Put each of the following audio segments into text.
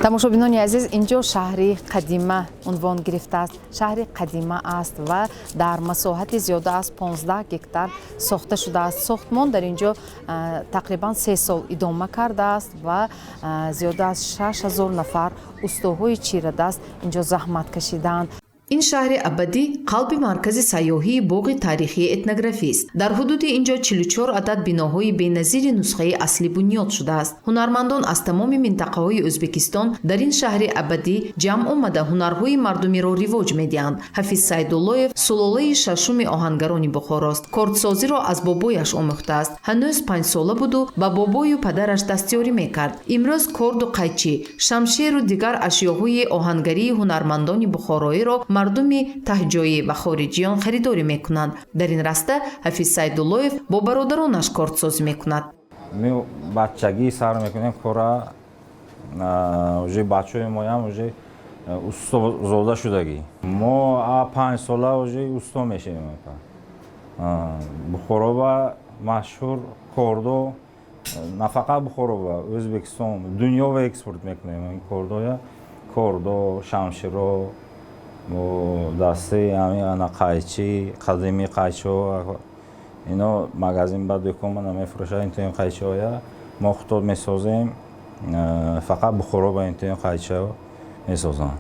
Тамошобинони азиз, инҷо шаҳри қадима унвон гирифтааст. Шаҳри қадима аст ва дар масоҳати зиёда аз 15 гектар сохта шудааст. Сохтмон дар инҷо тақрибан 3 сол идома кардааст ва зиёда аз 6000 нафар устоҳои чирадаст инҷо заҳмат кашидаанд. Ин шаҳри абадӣ қалби маркази сайёҳии боғи таърихии этнографист. Дар ҳудуди ин ҷо 44 адад биноҳои беназири нусхаи аслӣ бунёд шудааст. Ҳунармандон аз тамоми минтақаҳои Ӯзбекистон дар ин шаҳри абадӣ ҷамъ омада, ҳунарҳои мардумиро ривоҷ медиҳанд. Ҳафиз Сайдуллоев сулолаи шашуми оҳангарони Бухорост. Кордсозиро аз бобояш омӯхтааст. Ҳанӯз 5-сола буду ба бобою падараш дастёрӣ мекард. Имрӯз корду қайчӣ, шамшеру дигар ашёҳои оҳангарии ҳунармандони бухороиро мардуми таҳҷоӣ ва хориҷиён харидорӣ мекунанд. Дар ин раста Ҳафиз Сайдуллоев бо бародаронаш кордсозӣ мекунад. Мо бачагӣ сар мекунем кора, уже бачаҳои моям уже устозода шудагӣ. Мо 5 сола уже усто мешавем. Бухороба машҳур кордо, нафақат Бухороба, Ӯзбекистон, дунёва экспорт мекунем ин кордоя, кордо, шамширо, дастаи ана қайчи, қадими қайчиҳо. Ино магазин ба дукон намефурӯшад интоин қайчиҳоя. Мо худтон месозем, фақат Бухоро ба интоин қайчиҳо месозанд.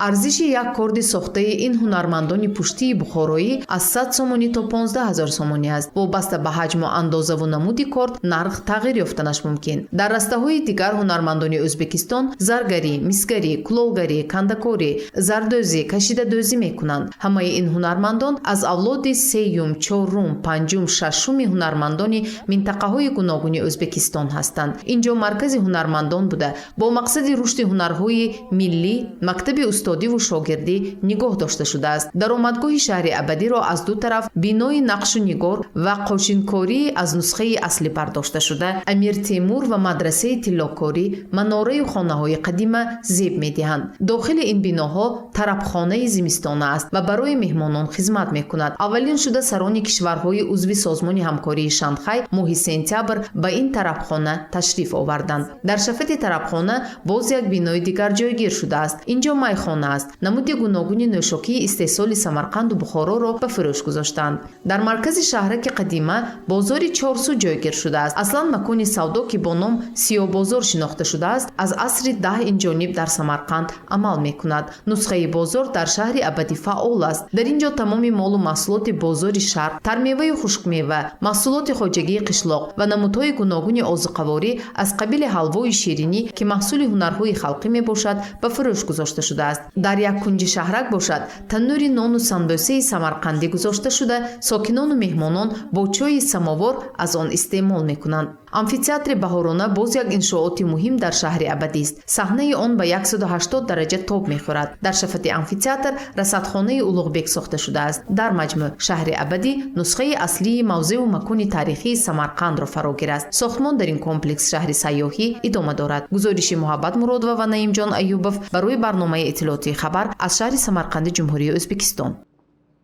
Арзиши як корди сохтаи ин ҳунармандони пуштии бухороӣ аз 100 сомонӣ то 15 ҳазор сомонӣ аст. Вобаста ба ҳаҷму андозаву намуди корд нарх тағйир ёфтанаш мумкин. Дар растаҳои дигар ҳунармандони Ӯзбекистон заргарӣ, мисгарӣ, кулолгарӣ, кандакорӣ, зардӯзӣ, кашидадӯзӣ мекунанд. Ҳамаи ин ҳунармандон аз авлоди сеюм, чорум, панҷум, шашуми ҳунармандони минтақаҳои гуногуни Ӯзбекистон ҳастанд. Ин ҷо маркази ҳунармандон буда, бо мақсади рушди ҳунарҳои миллӣ мактаби устодиву шогирдӣ нигоҳ дошта шудааст. Даромадгоҳи шаҳри абадиро аз ду тараф бинои нақшу нигор ва қошинкории аз нусхаи аслӣ бардошта шуда, Амир Темур ва мадрасаи тиллокорӣ, манораю хонаҳои қадима зеб медиҳанд. Дохили ин биноҳо тарабхонаи зимистона аст ва барои меҳмонон хизмат мекунад. Аввалин шуда сарони кишварҳои узви Созмони ҳамкории Шанхай моҳи сентябр ба ин тарабхона ташриф оварданд. Дар шафати тарабхона боз як бинои дигар ҷойгир шудааст. Ин ҷо майхона аст. Намуди гуногуни нӯшокии истеҳсоли Самарқанду Бухороро ба фурӯш гузоштанд. Дар маркази шаҳраки қадима бозори Чорсу ҷойгир шудааст. Аслан макони савдо, ки бо ном Сиёбозор шинохта шудааст, аз асри 10 инҷониб дар Самарқанд амал мекунад. Нусхаи бозор дар шаҳри абадӣ фаъол аст. Дар ин ҷо тамоми молу маҳсулоти бозори шарқ, тармеваю хушкмева, маҳсулоти хоҷагии қишлоқ ва намудҳои гуногуни озуқаворӣ аз қабили ҳалвою ширинӣ, ки маҳсули ҳунарҳои халқӣ мебошад, ба фурӯш гузошта шудааст. Дар як кунҷи шаҳрак бошад, таннури нону санбӯсаи самарқандӣ гузошта шуда, сокинону меҳмонон бо чойи самовор аз он истеъмол мекунанд. Амфитеатри баҳорона боз як иншооти муҳим дар шаҳри абадист. Саҳнаи он ба 180 дараҷа тоб мехӯрад. Дар шафати амфитеатр расадхонаи Улуғбек сохта шудааст. Дар маҷмӯъ, шаҳри абадӣ нусхаи аслии мавзеу макони таърихии Самарқандро фарогирааст. Сохтмон дар ин комплекс шаҳри сайёҳӣ идома дорад. Гузориши Муҳаббат Муродова ва Наимҷон Аюбов барои барномаи иттилоотии «Хабар» аз шаҳри Самарқанди Ҷумҳурии Ӯзбекистон.